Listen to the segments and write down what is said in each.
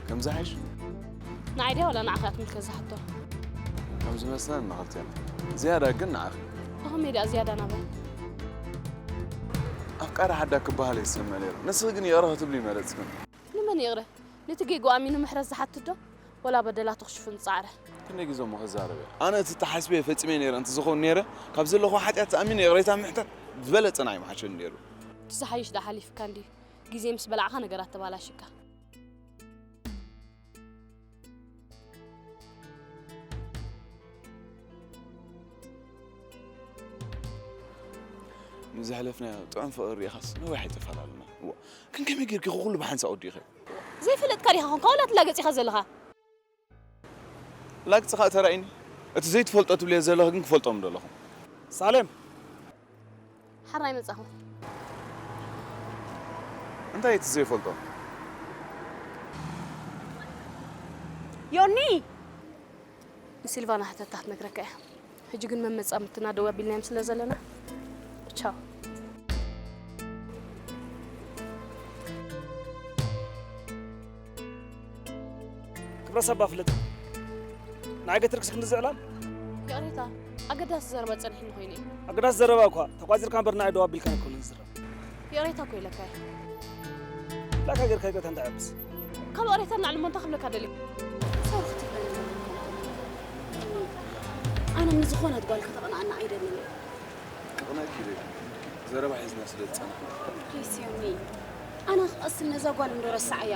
ከምዚ ሓይሽ? ንዓይ ድያ ዋላ ንዓኻ እያ ትምልከት ዝሓቶ? ከም ዝመስለን ንኽልቴና። ዝያዳ ግን ንዓኺ። ብኸመይ ድኣ ዝያዳ ናበይ? ኣፍቃሪ ሓዳ ክበሃል እየ ዝሰምዕ ነይሩ። ንስኺ ግን ይቕረ ክትብሊ ይመረጽክን። ንመን ይቕረ? ነቲ ጌግኡ ኣሚኑ ምሕረት ዝሓትት ዶ? ወላ በደላቱ ክሽፍን ዝጸዓረ? ክንደይ ግዜ እሞ ክዛረብ እየ? ኣነ እቲ ተሓስበ ፈጺመ ነይረ እንተ ዝኸውን ነይረ፣ ካብ ዘለኹ ሓጢኣት ተኣሚነ ይቕሬታ ምሕታት ዝበለጸ ናይ ምሓሸኒ ነይሩ። እቲ ዝሓይሽ ደኣ ሓሊፍካ እንድዩ። ግዜ ምስ በላዕኻ ነገራት ተባላሽካ። ንዘሕለፍናዮ ጥዑም ፍቕሪ ርኢኻስ ነዊሕ ኣይተፈላለና። እዋ፣ ግን ከመይ ጌርኪ ኩሉ ብሓንሳእ ወዲእኺ? ዘይፈለጥካ ዲኻ ኾንካ ዋላ ትላገጽ ኢኻ ዘለኻ? ላግጽኻ ተራእይኒ። እቲ ዘይትፈልጦ ትብልዮ ዘለኺ ግን ክፈልጦ ምደለኹ። ሳሌም! ሓራይ መጻኹ። እንታይ እቲ ዘይፈልጦ? ዮኒ! ንሲልቫና ሕተታ ክትነግረካ እያ። ሕጂ ግን መመጻምትና ደው ኣቢልናዮም ስለ ዘለና። ቻው። ክብረ ሰባ ፍለጥ። ንዓይ ገትርክስ ክንዲ ዝዕላል? ይቕሬታ፣ ኣገዳሲ ዘረባ ጸኒሕኒ ኮይኑ እዩ። ኣገዳሲ ዘረባ እኳ ተቋጺርካ እምበር ንዓይ ደው ኣቢልካ ኣይኮነን ዝዝረብ። ይቕሬታ እኮ ኢለካ እየ። ላካ ጌርካ ይቅሬታ እንታይ ዕብስ? ካብ ይቕሬታ ንላዕሊ እሞ እንታይ ክብለካ ደልየ? ሰብ ክትብለኒ ኣለካ። ኣነ ንዝኾነት ጓል ከተቕንኣና ኣይደልን እየ። ክቕንኣኪ ኢለ ዘረባ ሒዝና ስለ ዝጸናሕና። ፕሊስ ዮኒ፣ ኣነ ክቐስን ነዛ ጓል እንዶ ረሳዓያ።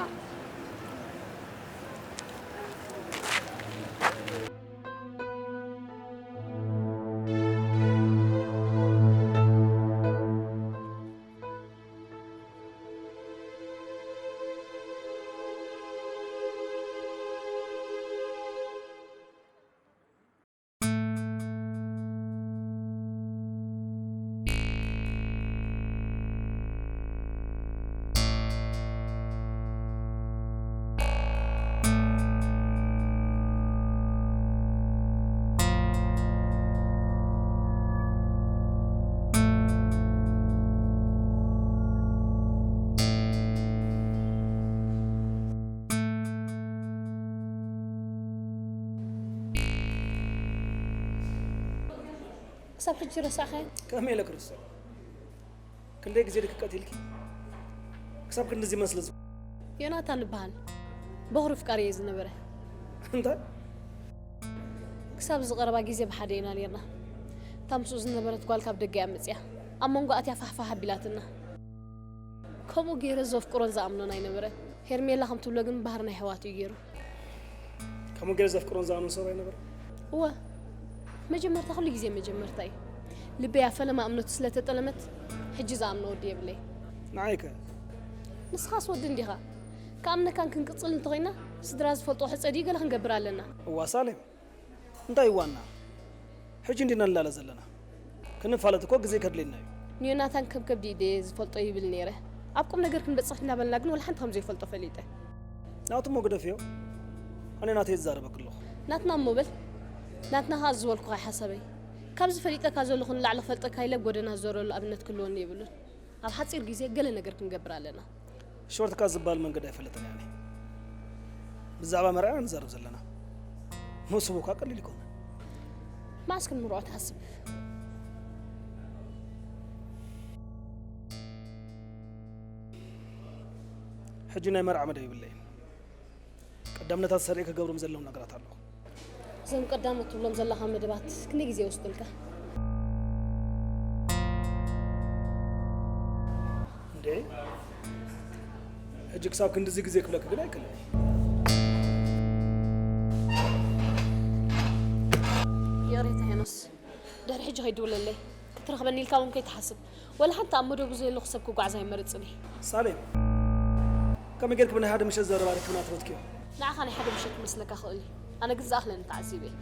ክሳብ ሕጂ ረሳዕካዮ? ከመይ ኢለ ክርስዕ? ክንደይ ግዜ ድኪ ቀቲልኪ? ክሳብ ክንድዚ መስሊ ዝ- ዮናታን ይበሃል። በኹሪ ፍቃሪ እየ ዝነበረ። እንታይ? ክሳብ ዝቐረባ ግዜ ብሓደ ኢና ኔርና። እታ ምስኡ ዝነበረት ጓል ካብ ደገ እያ መጺኣ። ኣብ መንጎ ኣትያ ፋሕፋሕ ኣቢላትና። ከምኡ ገይረ ዘፍቅሮን ዝኣምኖን ኣይነበረን። ሄርሜላ ከም ትብሎ ግን ባህሪ ናይ ኣሕዋት እዩ ገይሩ። ከምኡ ገይረ ዘፍቅሮን ዝኣምኖን ሰብ ኣይነበረን? እወ፣ መጀመርታ ኩሉ ግዜ መጀመርታ እዩ። ልበይ ኣብ ፈለማ እምነቱ ስለ ተጠለመት ሕጂ ዝኣምኖ ወዲ የብለይ። ንዓይከ? ንስኻስ ወዲ እንዲኻ። ክኣምነካን ክንቅጽል እንተኾይና ስድራ ዝፈልጦ ሕጸ ድዩ ገለ ክንገብር ኣለና። እዋ ሳሌም፣ እንታይ ዋና? ሕጂ እንዲና ንላለ ዘለና። ክንፋለጥ እኮ ግዜ ከድልየና እዩ። ንዮናታን ከም ከብዲ ኢደ ዝፈልጦ ይብል ነይረ። ኣብ ቁም ነገር ክንበጽሕ እናበልና ግን ወላ ሓንቲ ከም ዘይፈልጦ ፈሊጠ። ናቱ እሞ ግደፍዮ። ኣነ ናተይ ዝዛረበክ ኣለኹ። ናትና እሞ በል። ናትና ከኣ ዝበልኩኻ ሓሳበይ። ካብዚ ፈሊጠካ ዘለኹ ንላዕሊ ክፈልጠካ ኢለ ጎደና ዝዞረሉ ኣብነት ክህልወኒ የብሉን። ኣብ ሓጺር ግዜ ገለ ነገር ክንገብር ኣለና። ሾርት ካት ዝበሃል መንገዲ ኣይፈልጥን እየ ኣነ። ብዛዕባ መርዓ ኢና ንዛረብ ዘለና። ምስኡ እኳ ቀሊል ኣይኮነን። መዓስ ክንምርዖ ትሓስብ? ሕጂ ናይ መርዓ መደብ የብለይን። ቀዳምነታት ሰሪዐ ክገብሮም ዘለዎም ነገራት ኣለዉ። እዞም ቀዳሞት ትብሎም ዘለኻ መደባት ክንደይ ግዜ ይወስዱልካ? እንዴ፣ ሕጂ ክሳብ ክንድዚ ግዜ ክብለካ ግን ኣይክእልን። ይቕሬታ ሄኖስ፣ ድሕሪ ሕጂ ከይትድውለለይ። ክትረኽበኒ ኢልካ እውን ከይትሓስብ። ወላ ሓንቲ ኣብ መደቡ ዘየለኹ ሰብ ክጓዓዝ ኣይመርጽን እየ። ሳሌም፣ ከመይ ጌርኪ ብናይ ሓደ ምሸት ዘረባ ርክብና ትፈትክዮ? ንዓኻ ናይ ሓደ ምሸት ክመስለካ ክእል እዩ። ኣነ ግን ዝኣኽለኒ ተዓዚበ እየ።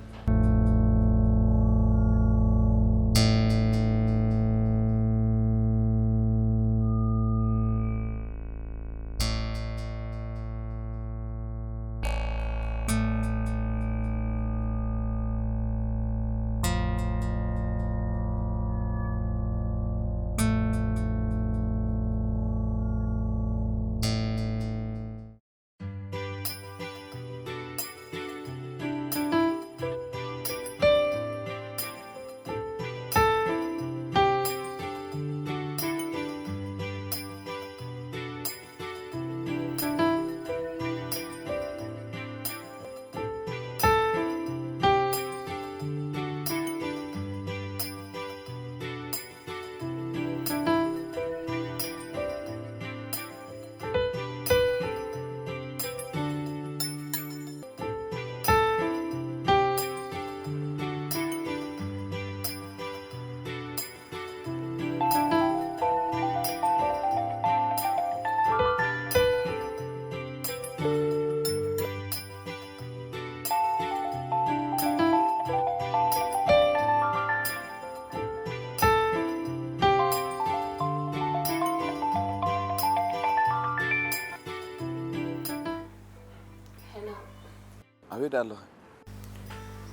ኣበይ ደኣ ኣለኺ?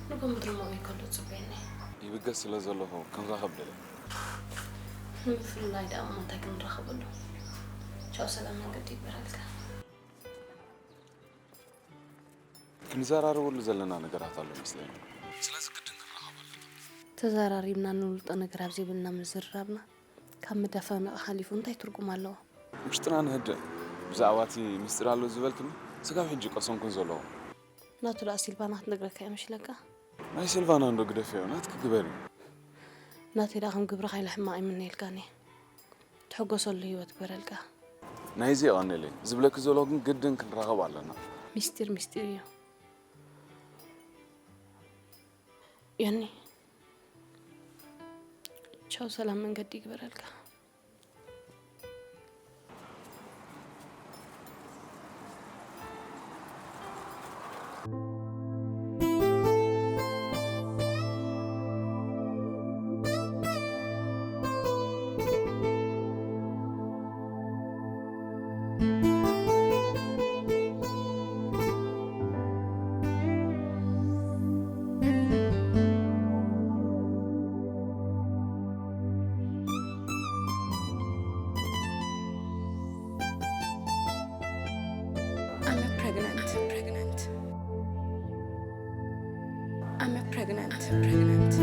ንጎምድሪ ሞሚ ከሎ ጽበየኒ። ይብገስ ስለ ዘለኹ ክንራኸብ ደለ። ንምፍልላይ ደኣ እሞ እንታይ ክንራኸበሉ? ቻው፣ ሰላም መንገዲ ይግበረልካ። ክንዘራረበሉ ዘለና ነገራት ኣሎ መስለኒ። ስለዚ ግድን ክንራኸብ ኣለና። ተዘራሪብና ንውልጦ ነገር ኣብ ዘይብልና ምዝርራብና ካብ መዳፋንቕ ሓሊፉ እንታይ ትርጉም ኣለዎ? ውሽጥና ንህድእ። ብዛዕባ እቲ ምስጢር ኣሎ ዝበልክኒ ስጋብ ሕጂ ቀሰንኩን ዘለዎ። ናቱ ደኣ ሲልቫና ክትነግረካ እየ መሽለካ። ናይ ሲልቫና እንዶ ግደፍዮ፣ ናትኪ ግበሪ። ናተይ ደኣ ከም ግብርኻ ኢለ ሕማቕ ኣይምነየልካን እየ። ትሕጎሰሉ ህይወት ግበረልካ። ናይዚ የቐንየለይ። ዝብለኪ ዘለኹ ግን ግድን ክንራኸብ ኣለና። ሚስጢር ሚስጢር እዩ። ዮኒ፣ ቻው፣ ሰላም መንገዲ ይግበረልካ። I'm a pregnant. Pregnant. I'm a pregnant. I'm a pregnant.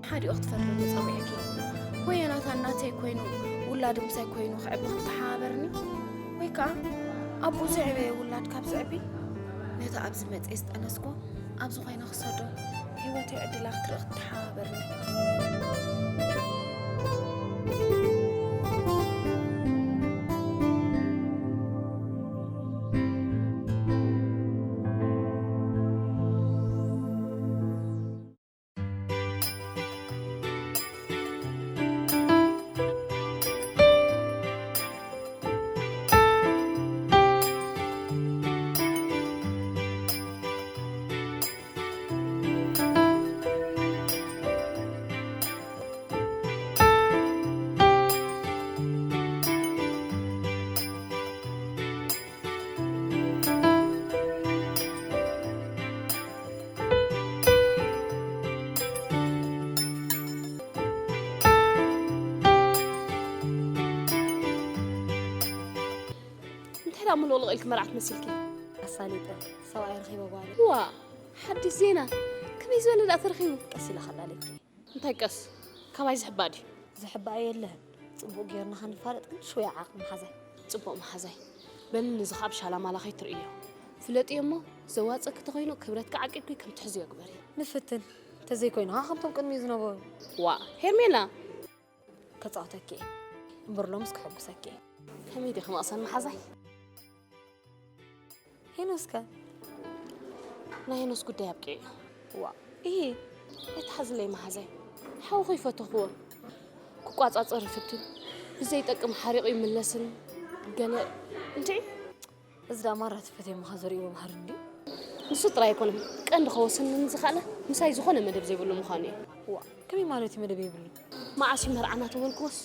ሓዲኡ ክትፈርድኒ ጸዊዐኪ። ወይ ዮናታን ናተይ ኮይኑ ውላዱ ምሳይ ኮይኑ ክዕቢ ክትተሓባበርኒ፣ ወይ ከኣ ኣብኡ ዘዕበየ ውላድ ካብ ዘዕቢ ነቲ ኣብዚ መጽየ ዝጠነስኩ ኣብዚ ኮይነ ክሰዶ፣ ህይወተይ ዕድላ ክትርኢ ክትተሓባበርኒ። እንታይ ደኣ ምልቕልቕ ኢልኪ መርዓት መሲልኪ? ኣሳሊጠ ሰብኣይ ረኺበ ጓለይ። ዋ፣ ሓድሽ ዜና። ከመይ ዝበለ ደኣ ተረኺቡ? ቀስ ኢለ ከላልየኪ። እንታይ ቀስ? ካባይ ዝሕባእ ድዩ? ዝሕባእ የለን። ጽቡቕ ጌርና ከንፋለጥ ግን ሽወያ ዓቕሊ ምሓዛይ። ጽቡቕ መሓዛይ። በሊ ንዚ ካብ ሻላማላ ከይትርእዮ። ፍለጥዮ እሞ ዘዋጽእኪ ተኾይኑ ክብረትኪ ዓቂብኪ ከም ትሕዝዮ ግበሪ። ንፍትን። ተዘይኮይኑ ኸዓ ከምቶም ቅድሚኡ ዝነበሩ። ዋእ ሄርሜላ! ከጻውተኪ እየ እምበር ሎምስ ከሐጉሰኪ እየ። ከመይ ዲኺ መቕሰን መሓዛይ? ሄኖስከ? ናይ ሄኖስ ጉዳይ ኣብቂዑ። ዋእ እሂ። ኣይትሓዝለይ መሓዛይ። ሓውኺ ይፈተኽዎ። ክቋጻጸር ይፍትን። ብዘይጠቅም ሓሪቑ ይምለስን ገለ እንድዒ። እዚ ደኣ ማራ እቲ ፈትየምኻ ዘርእዎ ባህሪ እንድዩ። ንሱ ጥራይ ኣይኮነን፣ ቀንዲ ከወስነኒ ዝኸኣለ ምሳይ ዝኾነ መደብ ዘይብሉ ምዃኑ እዩ። ዋእ ከመይ ማለት እዩ መደብ የብሉን? መዓስ እዩ መርዓ እናተበልክዎስ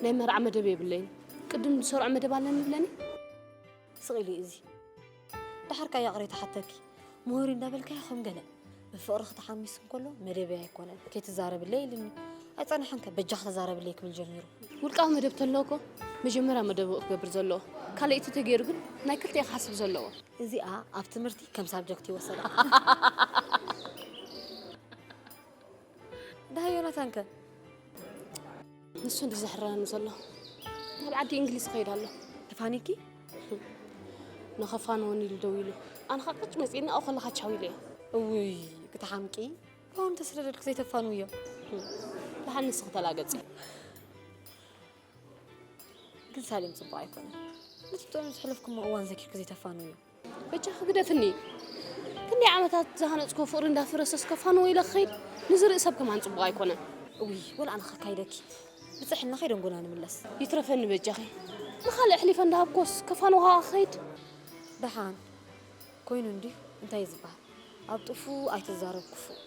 ናይ መርዓ መደብ የብለይን። ቅድም ዝሰርዖ መደብ ኣለኒ ይብለኒ። ስቕ ኢሉ እዩ እዚ። ደሓር ከኣ ይቕሬታ ሓተኪ። ምሁር እንዳበልካዮ ከም ገለ ብፍቕርኺ ተሓሚሱ እንከሎ መደበይ ኣይኮነን፣ ከይትዛረብለይ ኢሉኒ። ኣይጸንሐንከ በጃኺ ተዛረብለይ ክብል ጀሚሩ። ውልቃዊ መደብ ተሎ እኮ መጀመርያ መደቡ ክገብር ዘለዎ። ካልእ እቲ ተገይሩ ግን ናይ ክልተ ክሓስብ ዘለዎ። እዚኣ ኣብ ትምህርቲ ከም ሳብጀክት ይወሰዳ። ደሃ ዮናታንከ? ንሱ እንዲ ዘሕረረኒ ዘሎ ናብ ዓዲ እንግሊዝ ይኸይድ ኣሎ። ተፋኒኪ? ንኸፋንወኒ ኢሉ ደው ኢሉ። ኣነ ኸዓ ቅጭ መጺእኒ ኣብኡ ከለኻ ቻው ኢለዮ። እውይ ክትሓምቂ። ብኣውን ተስደደልክ ዘይተፋንውዮ። ደሓን ንስኺ ተላገጺ። ግን ሳሌም ጽቡቕ ኣይኮነን። ነቲ ብጥዑም ዝሕለፍኩሞ እዋን ዘኪርኪ ዘይተፋንውዮ። በጃኺ ግደፍኒ። ክንደይ ዓመታት ዝሃነጽክዎ ፍቕሪ እንዳፍረሰስ ከፋንዎ ኢለ ክኸይድ ንዝርኢ ሰብ ከማን ጽቡቕ ኣይኮነን። እውይ ወላ ኣነ ከካይደኪ። ብጽሕልና ከይደንጎና ንምለስ። ይትረፈኒ በጃኺ። ንኻልእ ኣሕሊፈ እንዳሃብኩስ ከፋንዎ ከኣ ክኸይድ። ደሓን ኮይኑ እንድዩ እንታይ እዩ ዝበሃል? ኣብ ጥፉእ ኣይትዛረብ ክፉእ።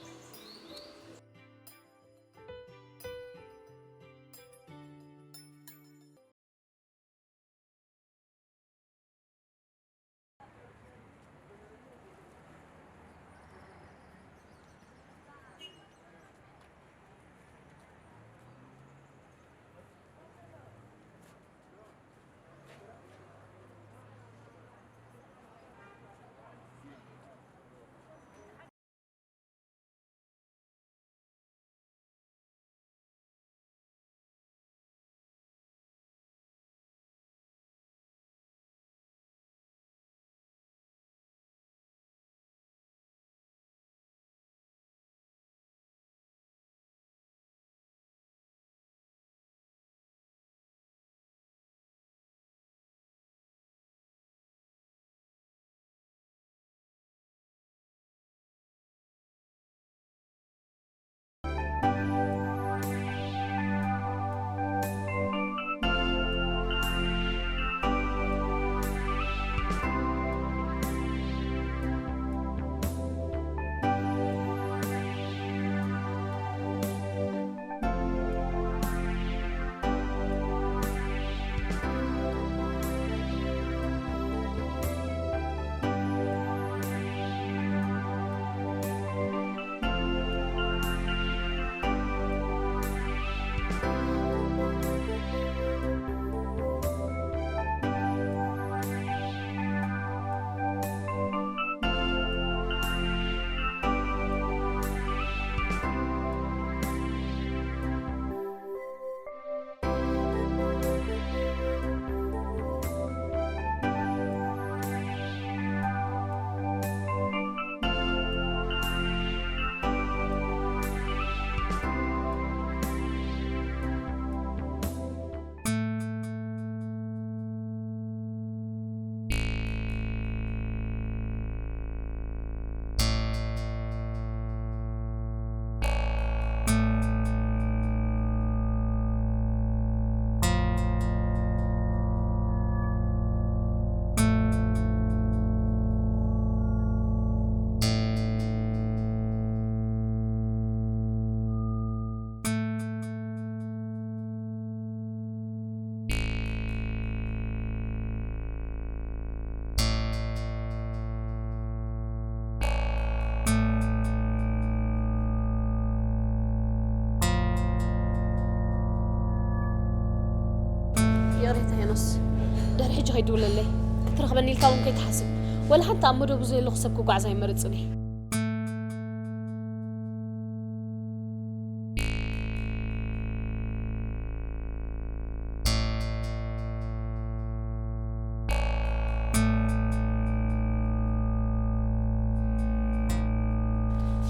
ድሕሪ ሕጂ ከይትውለለይ ክትረኽበኒ ኢልካ እውን ከይትሓስብ። ወላ ሓንቲ ኣብ መደቡ ዘየለኹ ሰብ ክጓዓዝ ኣይመርጽን እየ።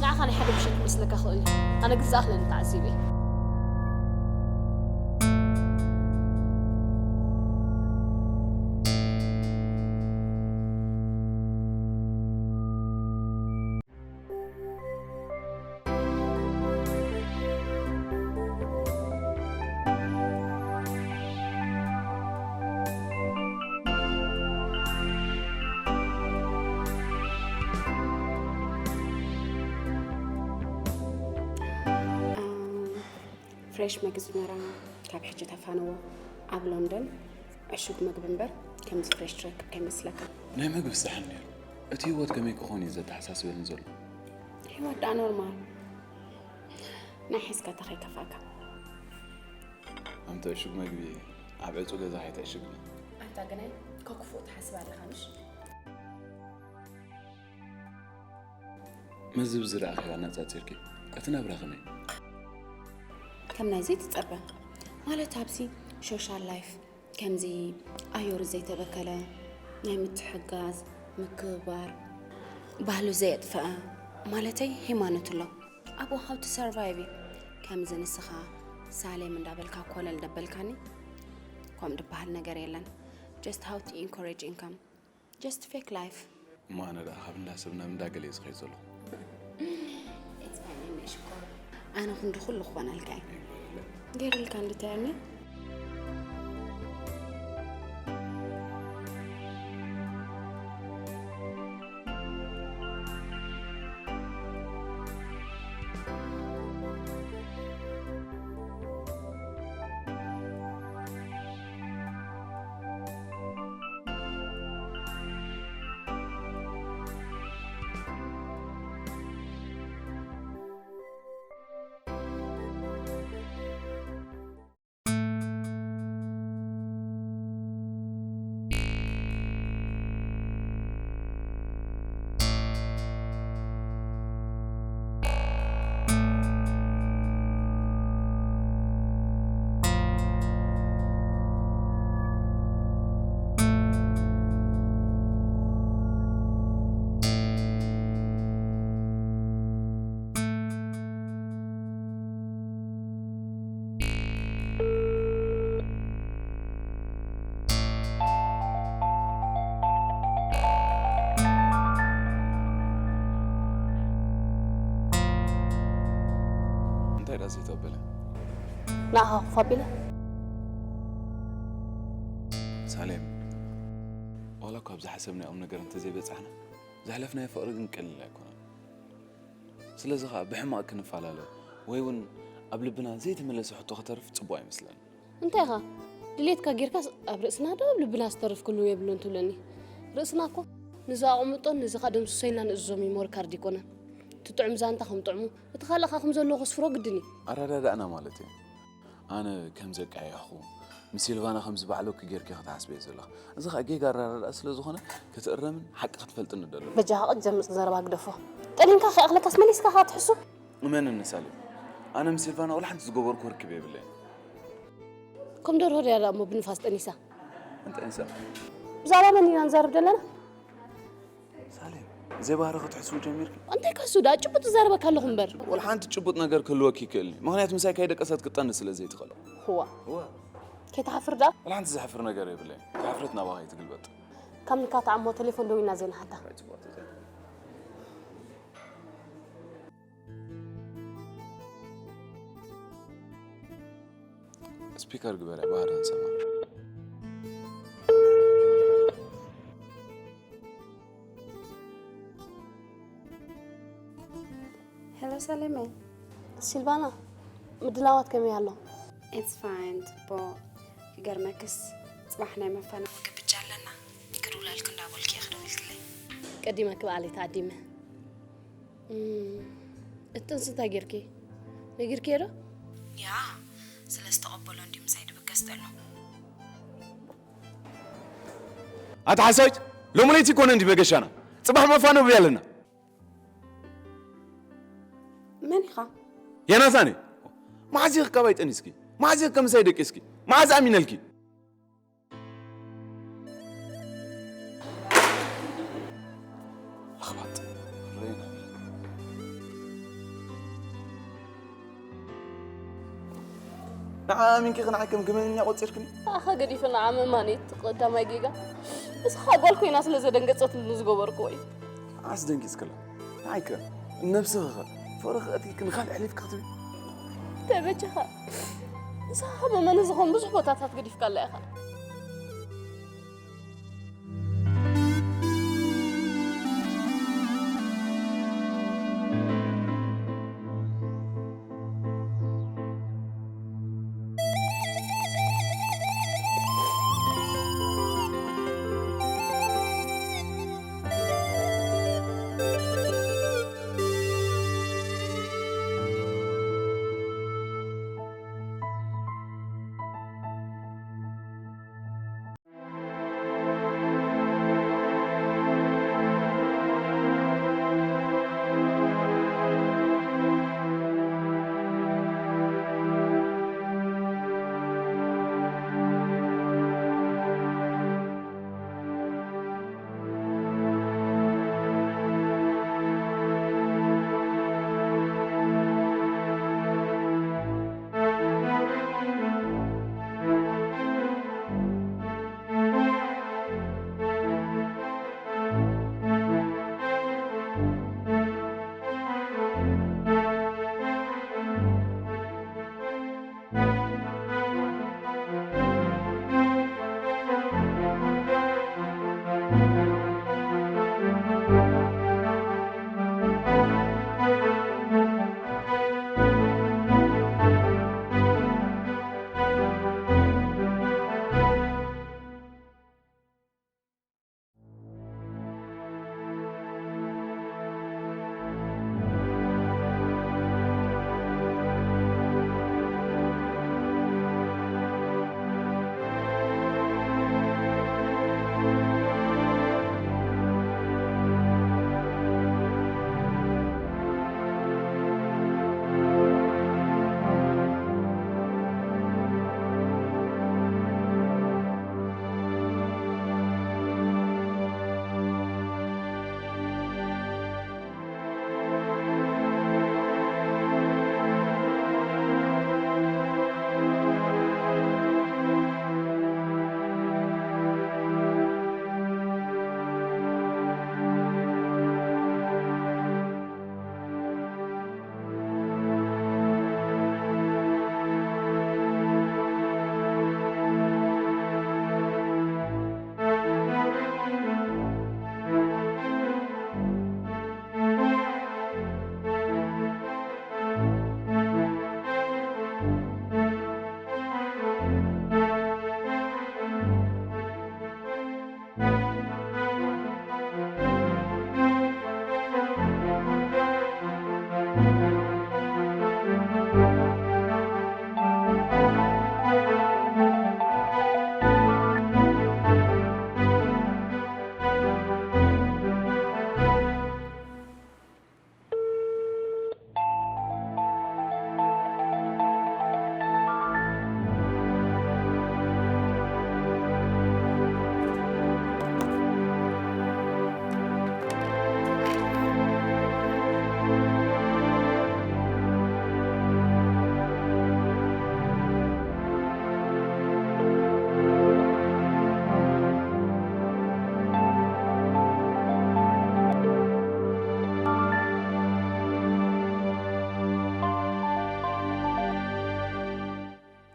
ንዓኻ ናይ ሓደ ምሸት ክመስለካ ክእል እዩ። ኣነ ግን ዝኣኽለኒ ተዓዚበ። ፍሬሽ መግቢ መራ ካብ ሕጂ ተፋንዎ። ኣብ ሎንደን ዕሹግ መግቢ እምበር ከምዚ ፍሬሽ ትረክብ ከይመስለካ። ናይ መግቢ ሳሕን ነይሩ። እቲ ህይወት ከመይ ክኾን እዩ ዘተሓሳስበኒ ዘሎ? ህይወት ደኣ ኖርማል ናይ ሒዝካ ተኸይከፋካ። ኣንተ ዕሹግ መግቢ ኣብ ዕጹ ገዛ ከይተዕሽግኒ። ኣንታ ግናይ ከክፉእ ትሓስብ ኣለኻ ምሽ? መዝብ ዝረኣኺ ኣነጻጺርኪ እቲ ናብራ ከመይ? ከም ናይ ዘይትጸበ ማለት ኣብዚ ሶሻል ላይፍ ከምዚ ኣየሩ ዘይተበከለ ናይ ምትሕጋዝ ምክብባር ባህሉ ዘየጥፈአ ማለተይ ሃይማኖት ኣሎ ኣብኡ how to survive እዩ። ከምዚ ንስኻ ሳሌም እንዳበልካ ኮለል ደበልካኒ ከምኡ ድበሃል ነገር የለን። Just how to encourage income. Just fake life. እሞ ኣነ ደኣ ካብ እንዳ ሰብ ናብ እንዳ ገለ እየ ዝኸይድ ዘለኹ። It's fine እኔ ሽኮር። ኣነ ክንዲ ኩሉ ክኾነልካ እየ። ገይረልካ እንድታየኒ? እንታይ ደኣ ዘይተቐበለ? ንዓኻ ኮፍ ኣቢለ። ሳሌም፣ ዋላ እኳ ኣብ ዝሓሰብናዮ ቁም ነገር እንተዘይበጻሕና፣ ዘሕለፍናዮ ፍቕሪ ግን ቀሊል ኣይኮነን። ስለዚ ኸኣ ብሕማቕ ክንፈላለ ወይ እውን ኣብ ልብና ዘይተመለሰ ሕቶ ከተርፍ ጽቡቕ ኣይመስለንን። እንታይ ኢኻ? ድሌትካ ጌርካስ ኣብ ርእስና ዶ ኣብ ልብና ዝተርፍ ክህልው የብሉን ትብለኒ? ርእስና እኮ ንዝኣቕምጦን ንዝኻ ደምስሶ ኢልና ንእዝዞ ሚሞሪ ካርድ ኣይኮነን። እቲ ጥዑም ዛንታ ከም ጥዕሙ፣ እቲ ካልእ ኸኣ ከም ዘለዎ ከስፍሮ ግድን እዩ። ኣረዳድኣና ማለት እዩ። ኣነ ከም ዘቃየሕኹ፣ ምስ ሲልቫና ከም ዝበዓለኩ ጌርኪ ክትሓስቢ እየ ዘለኺ። እዚ ኸኣ ጌጋ ኣረዳድኣ ስለ ዝኾነ፣ ክትእረምን ሓቂ ክትፈልጥን እደሊ። በጃኻ ቀጀምጽ ዘረባ ግደፎ። ጠሊንካ ከይኣኽለካስ መሊስካ ኸኣ ትሕሱ? እመንኒ ሳሌም፣ ኣነ ምስ ሲልቫና ወላ ሓንቲ ዝገበርኩ ርክብ የብለይን። ከም ደርሆ ድያ ደኣ እሞ ብንፋስ ጠኒሳ? እንታይ ንሳ? ብዛዕባ መን ኢና ንዛረብ ዘለና? ሳሌም፣ ዘይባህሪ ክትሕስዊ ጀሚርኪ? እንታይ ከሱ ደኣ ጭቡጥ እዛረበካ ኣለኹ እምበር። ወላ ሓንቲ ጭቡጥ ነገር ክህልወኪ ይክእል እዩ። ምኽንያቱ ምሳይ ከይደቀሰት ክትጠኒ ስለ ዘይትኽእል። ህዋ። ህዋ። ከይትሓፍር ደኣ? ወላ ሓንቲ ዘሕፍር ነገር የብለይን። እታ ሕፍረት ናባኻ እዩ ትግልበጥ። ካብ ንካትዓ እሞ ቴሌፎን ደዊልና ዘይንሓታ። ስፒከር ግበርያ ባህር ንሰማ። ሄሎ ሰሌመ። ሲልቫና፣ ምድላዋት ከመይ ኣሎ? It's fine ጽቡቕ። ክገርመክስ ጽባሕ ናይ መፋነዊ ግብጃ ኣለና። ክድውለልክ እንዳበልኩ እየ ክደውልክለይ። ቀዲመ ክበዓለይ ተዓዲመ። እም፣ እቲ ጥንሲ እንታይ ጌርኪ? ነጊርክዮ ዶ? ያ፣ ስለ ዝተቐበሎ እንድዩ ምሳይ ድብገስ ዘሎ። ኣታ ሓሳዊት፣ ሎሚ ለይቲ ይኮነ እንዲ መገሻና፣ ጽባሕ መፋነዊ ኣለና። መን ኢኻ? ዮናታን እዩ። መዓዝ ኢኺ ካባይ ጠኒስኪ? መዓዝ ኢኺ ከምሳይ ደቂስኪ? መዓዝ ኣሚነልኪ? ኣኽባጥ። ንዓ ኣሚንኪ ንዓይ ከም ገመኛ ቆጺርክኒ። ንዓኻ ገዲፈ ንዓ ምእማን እዩ እቲ ቀዳማይ ጌጋ። ንስኻ ጓል ኮይና ስለ ዘደንገጸትኒ ዝገበርክዎ እዩ። ንዓስ ደንጊጽክላ። ንዓይከ ነብስኺኸ ፍቕሪ ከእትይኪ ንኻልእ ኣሕሊፍኪ ክትህቢ? ተበጃኻ። ንስኻ ከም እመኒ ዝኾን ብዙሕ ቦታታት ገዲፍካላ ኢኻ።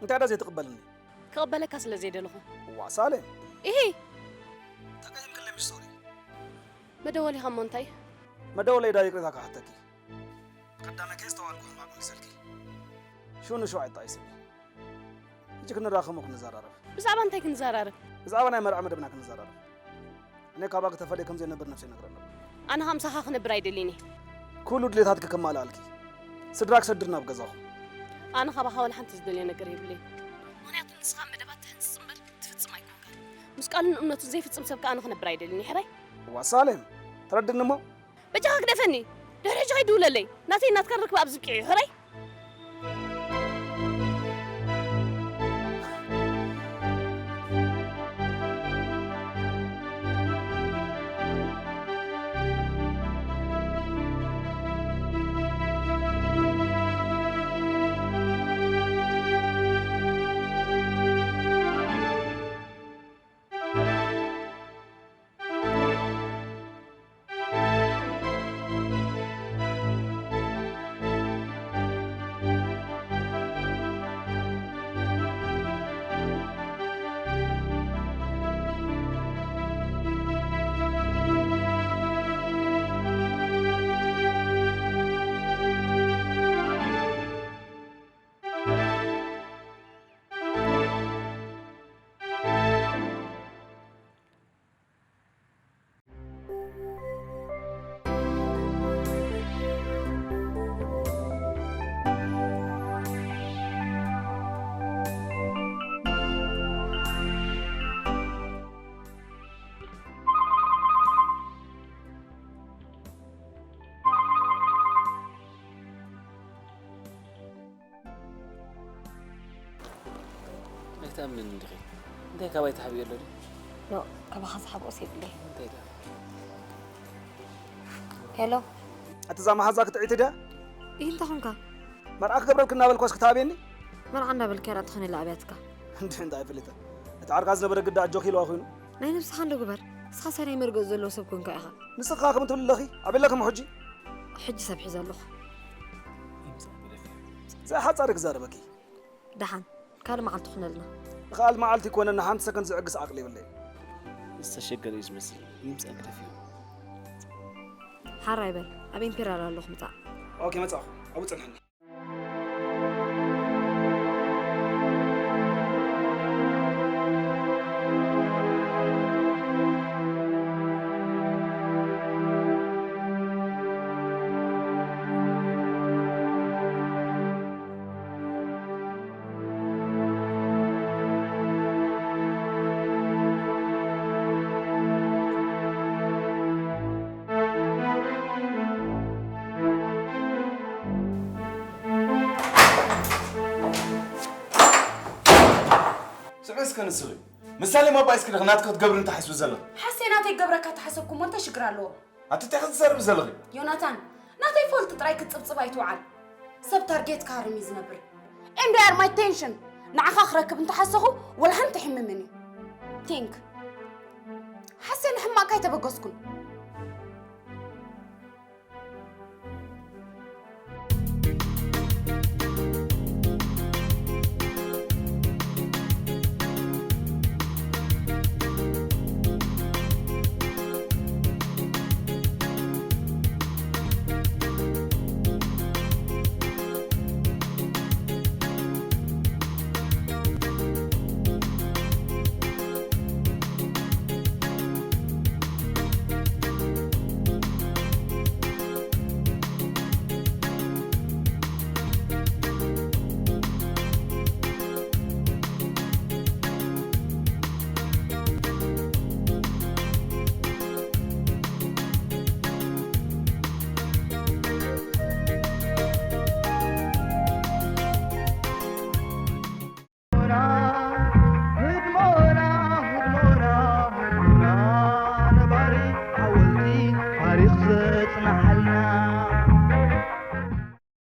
እንታይ ዳ ዘይትቕበልኒ? ክቕበለካ ስለ ዘይደለኹ። እዋ ሳሌም። ኢሂ! ተቀይምክለይ ምሽ ሶሪ። መደወሊኻ እሞ እንታይ? መደወለይ ዳ ይቅሬታ ክሓተኪ። ቀዳመ ከ ዝተዋልኩ ሕማቅ መሰልኪ። ሽኑ ሸው ኣይጣይስኒ። ሕጂ ክንራኸብ እሞ ክንዘራረብ። ብዛዕባ እንታይ ክንዘራረብ? ብዛዕባ ናይ መርዓ መደብና ክንዘራረብ። እኔ ካባኪ ተፈልየ ከም ዘይነብር ነብሰይ ነግረ ነበር። ኣነ ኸምሳኻ ክነብር ኣይደልን እየ። ኩሉ ድሌታትኪ ከማልኣልኪ። ስድራ ክሰድር ናብ ገዛኹም። ኣነ ካባኻ ዋላ ሓንቲ ዝደልዮ ነገር የብለይን። ምኽንያቱ ንስኻ መደባት ትሕንጽጽ እምበር ትፍጽም ኣይኮንካን። ቃሉን እምነቱን ዘይፍጽም ሰብ ከኣ ንኽነብር ኣይደልን እዩ ሕራይ። እዋ ሳሌም፣ ተረድኒ እሞ። በጃኻ ግደፈኒ። ድሕሪ ሕጂ ከይድውለለይ። ናተይ ናትካን ርክብ ኣብዚ ብቂዑ እዩ ሕራይ። ኣይትኣምንን ዲኺ? እንታይ ካባይ ተሓቢኡ ኣሎ ድዩ? ኖ፣ ካባኻ ዝሓብኦስ የብለይ። እንታይ ደኣ? ሄሎ፣ ኣቲ እዛ መሓዛ ክትዕይቲ ድያ? ይህ እንታይ ኾንካ? መርዓ ክገብረልክ እናበልኳስ ክትሃብየኒ? መርዓ እንዳበልካ ራእ ትኾነ ኢላ ኣብያትካ። እንዲ እንታይ ፈሊጠ? እቲ ዓርካ ዝነበረ ግዳ ኣጆኺ ኢልዋ ኮይኑ። ናይ ነብስኻ እንዶ ግበር። ንስኻስ ናይ መርገጽ ዘለዎ ሰብ ኮንካ ኢኻ። ንስኻ ከም ትብሊ ኣለኺ፣ ኣበለኺ እሞ ሕጂ? ሕጂ ሰብ ሒዘ ኣለኹ። ዘይሓጻሪ ክዛረበኪ። ደሓን፣ ካልእ መዓልቲ ኩነልና። ንኻል መዓልቲ ይኮነና ሓንቲ ሰከንድ ዝዕግስ ዓቕሊ የብለይ። ዝተሸገረ እዩ ዝመስል። ይምጻእ ግደፍዮ። ሓራይ በል፣ ኣብ ኢምፔርያል ኣለኹ ምጻእ። ኦኬ መጻኹ። ኣብኡ ጽንሕኒ። ስምዒ እስከ ንስኺ። ምሳሌ ማባይ እስኪ ዲኺ ናትኪ ክትገብሪ እንተሓስቢ ዘለኺ? ሓሴ ናተይ ክገብረካ ተሓሰብኩ እሞ እንታይ ሽግር ኣለዎ? ኣቲ እንታይ ክትዛረቢ ዘለኺ? ዮናታን፣ ናተይ ፎልት ጥራይ ክትጽብጽብ ኣይትውዓል። ሰብ ታርጌት ክሃርም እዩ ዝነብር። And you are my tension። ንዓኻ ክረክብ እንተሓሰኹ ወላ ሓንቲ ኣይሕምምን እዩ። Think። ሓሴ ንሕማቕካ ኣይተበገስኩን።